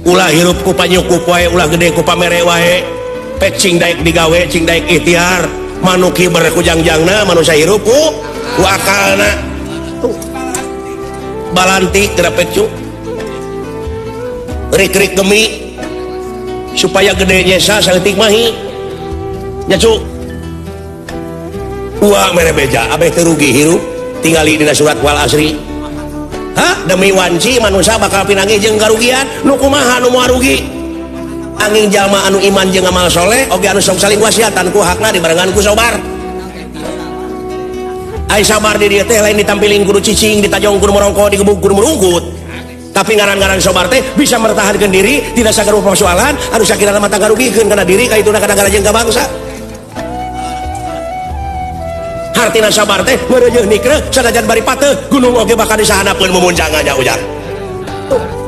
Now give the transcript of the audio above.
Ulah hirup ku panyukup wae, ulah gede ku pamere wae. Pek cing daek digawe, cing daek ikhtiar. Manuk hiber ku jangjangna, manusia hirup ku akalna. Tuh. Balantik geura pek cu. Rik-rik gemi supaya gede nyesa saeutik mahi. Nya cu. Ua mere beja abeh teu rugi hirup tingali dina surat Wal Asri. Hah? Demi wanci manusia bakal pinangi jeung karugian nu kumaha nu moal rugi. Angin jalma anu iman jeung amal soleh oge anu sok saling wasiatan ku hakna dibarengan ku sabar. Ai sabar di dieu teh lain ditampiling kudu cicing, ditajong kudu merongko, digebuk kudu merungkut. Tapi ngaran-ngaran sabar teh bisa mertahankeun diri tidak sagala persoalan anu sakirana mata ngarugikeun kana diri ka ituna kana jeung ka bangsa. Hartina sabar teh meureunyeuh nikreuh sanajan bari pateuh gunung oge bakal disahanapeun mumuncangannya ujar. Tuh.